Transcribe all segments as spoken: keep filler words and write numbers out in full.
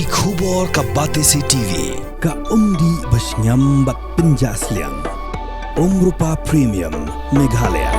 Khubor ka Batesi T V, ka umdih ba shngiam bad pynjah sliang. Umrupa Premium, Meghalaya.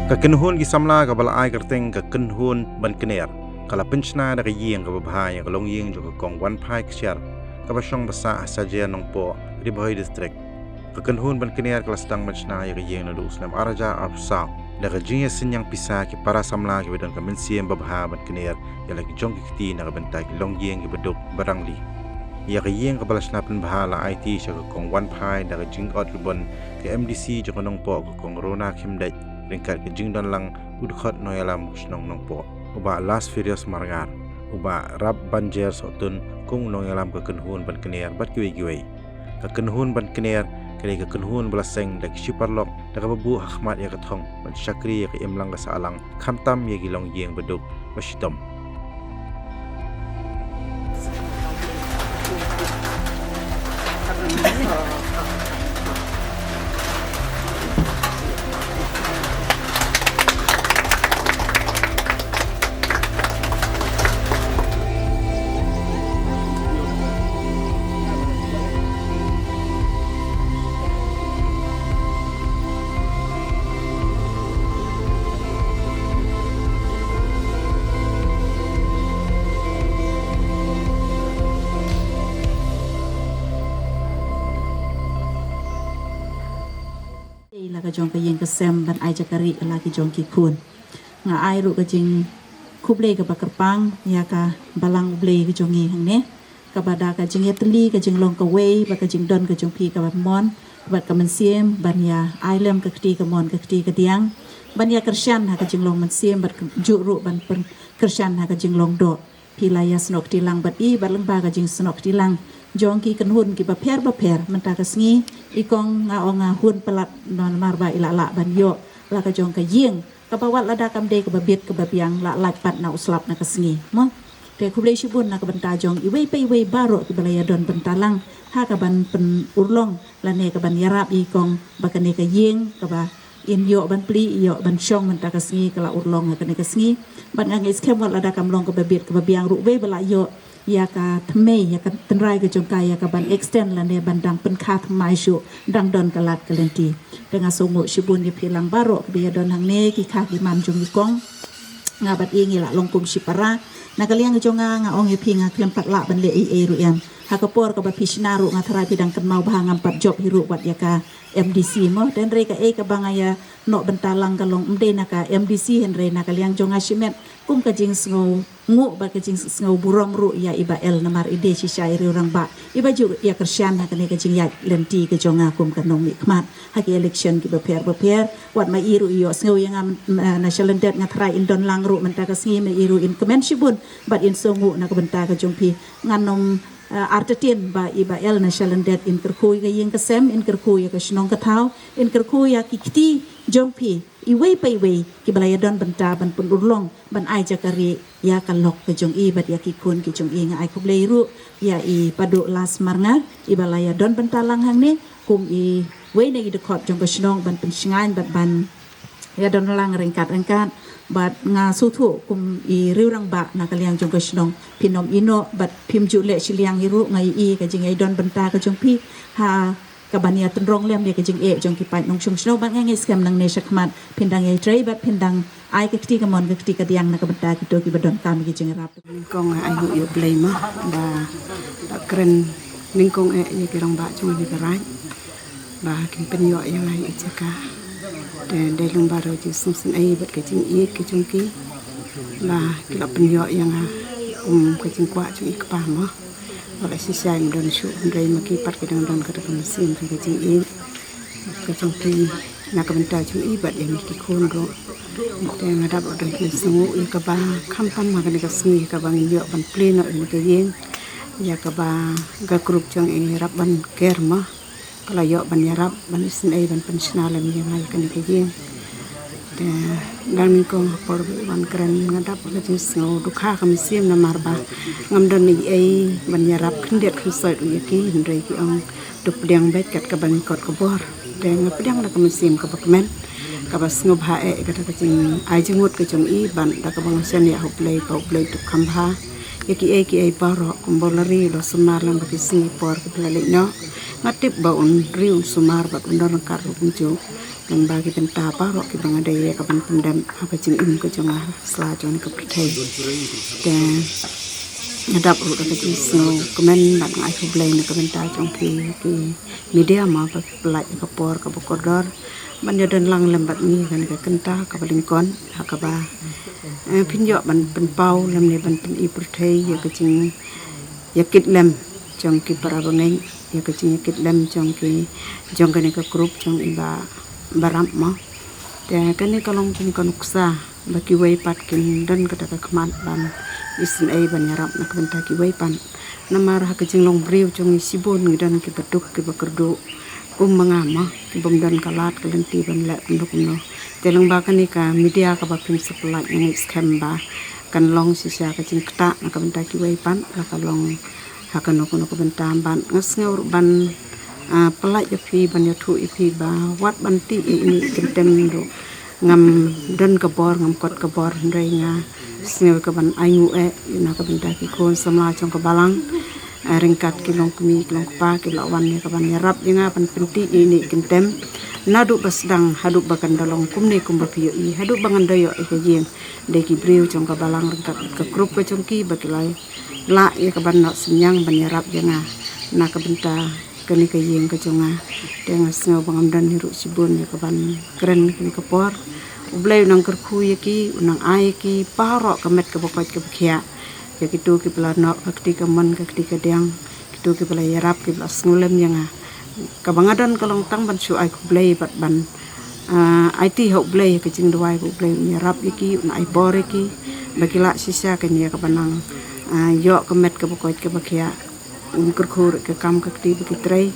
Ka kynhun ki samla kaba la ai kyrteng ka kynhun Ban Kner ka la pynshna da ka ïing kaba bha ïa ka longïing jong ka Kong Wanphai Kshiar kaba shong ba sah ha Sajer Nongpoh, Ri Bhoi District. Ka kynhun Ban Kner ka la sdang ban shna ïa ka ïing naduh u snem ar hajar arphew saw da ka jingïaseng ïa pisa ki para samla kiba don ka mynsiem babha ban kner ïa la ki jong ki kti na ka bynta ki longïing kiba duk ba rangli. Ïa ka ïing kaba la shna pynbha la aiti sha ka Kong Wanphai da ka jingot ribbon ka M D C jong ka Nongpoh ka Kong Rona Khymdeit ryngkat ka jingdon lang u dkhot nongïalam ka shnong Nongpoh, u Bah Lasferios Marngar, u Bah Rap Banjer Sohtun kum u nongïalam ka kynhun Ban Kner bad kiwei kiwei. Ka kynhun Ban Kner ka dei ka kynhun ba la seng da ki shi paralok da kaba buh ha khmat ïa ka thong ban shakri ïa ka imlang ka sahlang, khamtam ïa ki longïing ba duk ba shitom. Ei, la ka jong ka ïing ka sem ban ai jaka rieh la ki jong ki khun. Nga ai ruh ka jingkhublei kaba kyrpang ïa ka Balang U Blei ka jong ngi hangne, kaba da ka jingïatylli ka jinglong kawei bad ka jingdon ka jong phi kaba mon bad ka mynsiem ban ïa ai lem ka kti kamon ka kti kadiang, ban ïa kyrshan ha ka jinglong mynsiem bad ka juh ruh ban pyn-, kyrshan ha ka jinglong doh. Phi la ïa snoh kti lang bad i bad lyngba ka jingsnoh kti lang jong ki kynhun kiba pher bapher mynta ka sngi, i kong, nga ong nga hun palat namar ba i la lah ban ïoh la ka jong ka ïing kaba wat lada kam dei kaba bit kaba biang la lait pat na u slap na ka sngi. Mo, te khublei shibun na ka bynta jong iwei pa iwei baroh kiba la ïa don bynta lang ha ka ban pynurlong lane ka ban ïarap ïa i kong ba kane ka ïing kaba in ïoh ban plie, ïoh ban shong mynta ka sngi ka la urlong ha kane ka sngi. Bad nga ngeit skhem wat lada kam long kaba bit kaba biang ruh, wei ba la ïoh ïa ka thymmei, ïa ka tynrai ka jong ka ïa ka ban extend lane ban dang pynkha thymmai shuh, dang don ka lad ka lynti. Te nga sngewnguh shibun ïa phi lang baroh kiba ïa don hangne, ki kha ki mam jong i kong. Nga bad i ngi la long kum shipara. Na ka liang jong nga, nga ong ïa phi nga khlem pat lah ban leh ei ei ruh ïa. Ha ka por kaba phi shna ruh nga tharai phi dang kynmaw bha ngam pat jop hi ruh wat ïa ka M D C mo. Te hynrei kaei kaba nga ïa noh bynta lang ka long ym dei na ka M D C hynrei na ka liang jong nga shimet kum ka jingsngewnguh bad ka jingsngewburom ruh ïa i Bah L namar i dei shisha i riewrangbah iba ju ïa kyrshan ha kane ka jingïaid lynti ka jong nga kum ka nongmihkhmat ha ki election kiba pher bapher. Wat ma i ruh i ïohsngew ïa nga, m-, na shalyndet nga tharai in don lang ruh mynta ka sngi, ma i ruh in kmen shibun bad in sngewnguh na ka bynta ka jong phi. Ngan ym, eh, artatien ba i Bah L na shalyndet in kyrkhu ïa ka ïing ka sem, in kyrkhu ïa ka shnong ka thaw, in kyrkhu ïa ki kti jong phi iwei pa iwei kiba la ïa don bynta ban pynurlong ban ai jaka rieh ïa ka lok ka jong i bad ïa ki khun ki jong i. Nga ai khublei ruh ïa i Paduh Las Marngar iba la ïa don bynta lang hangne kum iwei na i dkhot jong ka shnong ban pynshngaiñ bad ban ïa don lang ryngkat ryngkat. Bad nga sngewthuh kum i riewrangbah na ka liang jong ka shnong phin ym ïehnoh bad phim ju leh shiliang hi ruh, nga ïohi ka jingïadon bynta ka jong phi ha ka ban ïa tynrong lem ïa ka jingeh jong ki paid nongshong shnong. Bad nga ngeit skhem nangne shakhmat phin dang ïatrei bad phin dang ai ka kti kamon ka kti kadiang na ka bynta kito kiba donkam ïa ka jingïarap. Nyngkong nga ai nguh ïa U Blei mo ba, ba kren nyngkong eh ïa ki rangbah jong ngi ka raid ba kin pynïoh ïa nga ïa ka jaka. Te dei lyngba ruh ka jingsngewsynei bad ka jingïeit ka jong ki ba ki la pynïoh ïa nga kum ka jingkwah jong i kpa mo. Wat la shisha ngam don shuh hynrei ma ki pat ki dang don kata ka mynsiem jong ka jingïeit ka jong ki na ka bynta jong i bad ïa ngi ki khun ruh. Te nga dap ruh da ki sngew ïa kaba khamtam ha kane ka sngi ïa kaba ngin ïoh ban plie noh ïa kane ka ïing ïa kaba ka group jong i Ïarap Ban Ker mo ka la ïoh ban ïarap ban isynei ban pynshna lem ïa nga ïa kane ka ïing. Te dang nyngkong ha por ba i wan kren nga dap ka jingsngew dukha ka mynsiem namar ba ngam don ei ei ban ïarap khyndiat khynsoit ruh ïa ki hynrei ki ong to pdiang beit kat kaba ngi kot ka bor. Te nga pdiang da ka mynsiem kaba kmen kaba sngewbha eh kata ka jingai jingmut ka jong i bad da kaba nga shaniah ha U Blei ba U Blei to kham bha ïa kiei kiei baroh kumba u la ri u la sumar lang ba ki sngi por kiba la leit noh. Nga tip ba un ri un sumar bad un don ryngkat ruh kumjuh lyngba ki bynta baroh kiba nga dei ïa ka ban pyndep ha ka jingim ka jong nga ha sla jong ka pyrthei. Te nga dap ruh da ka jingsngew kmen bad nga ai khublei na ka bynta jong phi ki media mo ba phi pynlait ïa ka por kaba kordor ban ïadon lang lem bad ngi ha kane ka kynta kaba lyngkot ha kaba eh, phin ïoh ban pynpaw lymne ban pyni pyrthei ïa ka jingïakit lem jong ki para bangeit ïa ka jingïakit lem jong ki jong kane ka group jong i Bah Ïarap mo. Te kane ka long kum ka nuksa ba kiwei pat kin don kata ka khmat ban isynei ban ïarap na ka bynta kiwei pat. Namar ha ka jinglong briew jong ngi shibun ngi don kiba duk kiba kyrduh kum ma nga mo ki bym don ka lad ka lynti ban leh kumno kumno. Te lyngba kane ka media kaba phin sa pynlait nga ngeit skhem ba kan long shisha ka jingktah na ka bynta kiwei pat la ka long ha kano kano ka bynta bad nga sngew ruh ban ah, pynlait ïa phi ban ïathuh ïa phi ba wat ban tih ïa ine i kyntem ruh ngam don ka bor ngam kot ka bor hynrei nga sngew ka ban ainguh eh ïa na ka bynta ki khun samla jong ka balang. Ah, ryngkat ki longkmie ki longkpa ki la wan ïa ka ban ïarap ïa nga ban pyntih ïa ine i kyntem naduh ba sdang haduh ba kan da long kumne kumba phi ïohi haduh ba ngan da ïoh ïa ka ïing. Dei ki briew jong ka balang ryngkat ka group ka jong ki ba ki la lah ïa ka ban noh synñiang ban ïarap ïa nga na ka bynta kane ka ïing ka jong nga. Te nga sngew ba ngam don hi ruh shibun ïa ka ban kren kane ka por. U Blei u nang kyrkhu ïa ki u nang ai ïa ki baroh ka met kaba koit kaba khiah ïa kito kiba la noh ka kti kamon ka kti kadiang kito kiba la ïarap kiba la sngewlem ïa nga. Kaba nga don ka long tang ban shu ai khublei bad ban ah, aiti ha U Blei ka jingduwai ba U Blei un ïarap ïa ki un ai bor ïa ki ba ki lah shisha kane ïa kaba nang ah, ïoh ka met kaba koit kaba khiah. Un kyrkhu ruh ka kam ka kti ba ki trei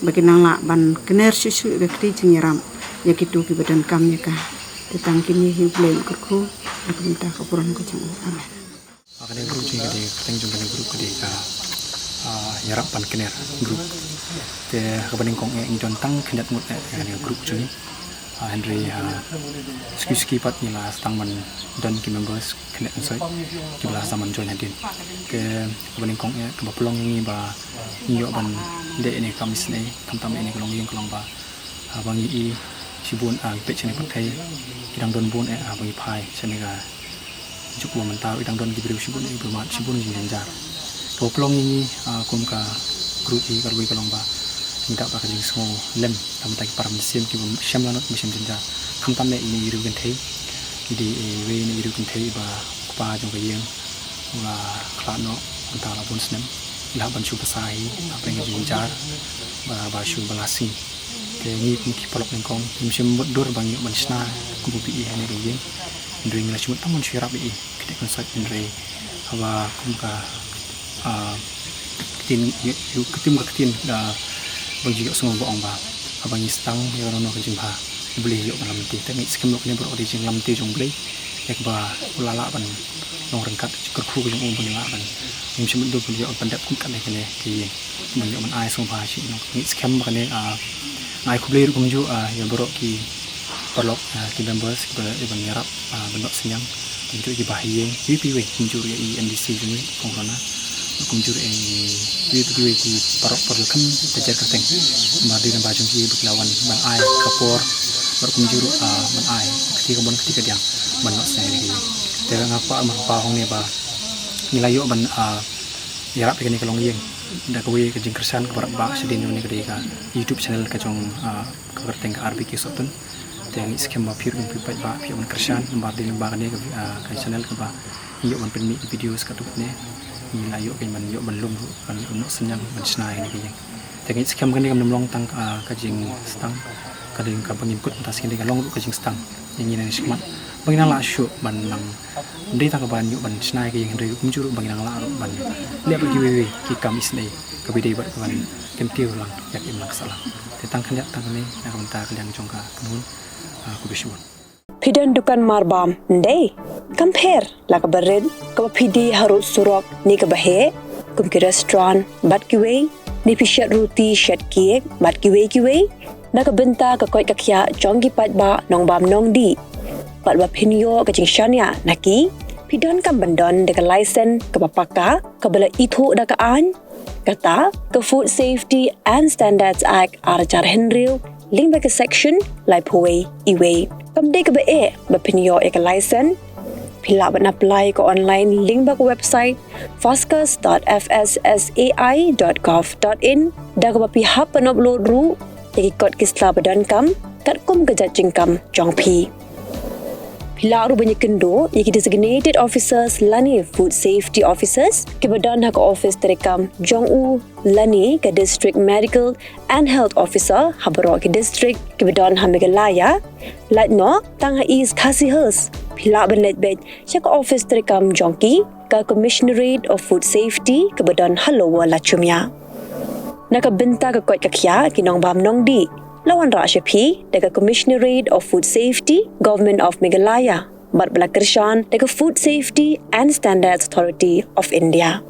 ba ki nang lah ban kner shuh shuh ïa ka kti jingïarap ïa kito kiba donkam ïa ka. Te tang kine hi U Blei un kyrkhu na ka bynta ka burom ka jong u. Amen. Ah, kane group jong ngi ka dei kyrteng jong kane group ka dei ka ah, Ïarap Ban Kner group. Te ha kaba nyngkong eh ngi don tang khyndiat ngut eh ha kane group jong ngi. Ah, hynrei ha suki suki pat ngi la sdang ban don ki members khyndiat khynsoit kiba la sdang ban join hadien. Te ha kaba nyngkong eh kaba pynlong ïa ngi ba ngi ïoh ban leh ïa kane ka kam isynei khamtam ïa kane ka longïing ka long ba haba ngi i shibun ah ngi peit shane pyrthei ki dang don bun eh haba ngi phai shane ka juk ba mynta ruh i dang don ki briew shibun eh ba mad shibun jingjynjar. Kaba pynlong ïa ngi ah kum ka group hi ka ruh ka long ba ngi dap da ka jingsngew lem na ka bynta ki para mynsiem kiba shem lanot kiba shem jynjar. Khamtam eh ine i riew kynthei i dei iwei ine i riew kynthei ba u kpa jong ka ïing u la khlad noh mynta la bun snem. I la hap ban shu basa hi hapdeng ka jingjynjar ba ba shu ba la sngi. Te ngi kum ki paralok nyngkong ngim shym mutdur ba ngi ïoh ban shna kumba phi i ha kane ka ïing. Hynrei ngi la shu mut tang ban shu ïarap ïa i kyndiat kynsoit hynrei haba kum ka ah, ktien ïa ïa ka ktien ka ktien ah, ba ngi ïohsngew ba ong ba haba ngi sdang ïa kano kano ka jingbha U Blei u ïoh ban lamti. Te ngeit skhem ruh kane baroh ka dei jinglamti jong U Blei ïa kaba u la lah ban long ryngkat kyrkhu ka jong u ba ngi lah ban ngim shym mutdur ban ïoh ban pyndep kum kane kane ka ïing. Ban ïoh ban ai sngewbha shi nong. Ngeit skhem ba kane ah, nga ai khublei ruh kumjuh ah, ïa baroh ki paralok ah, ki members kiba ïa ban ïarap ah, ban noh synñiang. Kumjuh ïa ki bahaïing kiwei kiwei kumjuh ruh ïa i M D C jong ngi Kong Rona. Kumjuh ruh ïa kiwei kiwei ki paralok paralok kynta jar kyrteng. Namar dei naba jong ki ba ki la wan ban ai ka por bad kumjuh ruh ah, ban ai ka kti kamon ka kti kadiang ban noh synñiang ïa ki. Te nga kwah ban pynpaw hangne ba ngi la ïoh ban ah, ïarap ïa kane ka longïing da kawei ka jingkyrshan kaba radbah shadien jong kane ka dei ka YouTube channel ka jong ah, ka kyrteng ka R B K Sohtun. Te ngi skhem ba phi ruh phi paidbah phi ïoh ban kyrshan namar dei lyngba kane ka, ah, ka channel kaba ngi ïoh ban pynmih ki videos katto katne. Ngi la ïoh ban, ïoh ban lum ruh, ban ïoh ban noh synñiang ban shna ïa kane ka ïing. Te ngi skhem kane kam nym long tang, ah, ka jingstang, ka dei kaba ngim kut mynta sngi, ka long ruh ka jingstang ïa ngi na ngi shikmat ba ngin nang lah shuh ban nang, ym dei tang kaba ngi ïoh ban shna ïa ka ïing hynrei kumjuh ruh ba ngin nang lah ruh ban leh bad kiwei kiwei ki kam isynei kaba dei bad kaban kyntiew lang ïa ka imlang ka sahlang. Te tang khyndiat tang kane na ka bynta ka liang jong ka kynhun, ah, khublei shibun. Phi don dukan marbam, ym dei? Kam pher la kaba rit, kaba phi die harud surok ne kaba heh, kum ki restaurant bad kiwei, ne phi shet ruti, shet cake bad kiwei kiwei. Na ka bynta ka koit ka khiah jong ki paidbah nongbam nongdih, bad ba phin ïoh ka jingshaniah na ki, phi donkam ban don da ka license kaba paka, kaba la ithuh da ka aiñ, kata ka Food Safety and Standards Act ar hajar hynriew, lyngba ka section laiphew wei, iwei. Kam dei kaba eh ba phin ïoh ïa ka license. Phi lah ban apply ka online lyngba ka website foscus dot F S S A I dot gov dot in, da kaba phi hap ban upload ruh ïa ki kot ki sla ba donkam katkum ka jait jingkam jong phi. Phi lah ruh ban ïakynduh ïa ki designated officers lane food safety officers kiba don ha ka office treikam jong u lane ka District Medical and Health Officer ha baroh ki district kiba don ha Meghalaya. Lait noh tang ha East Khasi Hills, phi lah ban leit beit sha ka office treikam jong ki, ka Commissionerate of Food Safety kaba don ha Lower Lachumia. Na ka bynta ka koit ka khiah ki nongbam nongdih, la wanrah sha phi da ka Commissionerate of Food Safety, Government of Meghalaya, bad ba la kyrshan da ka Food Safety and Standards Authority of India.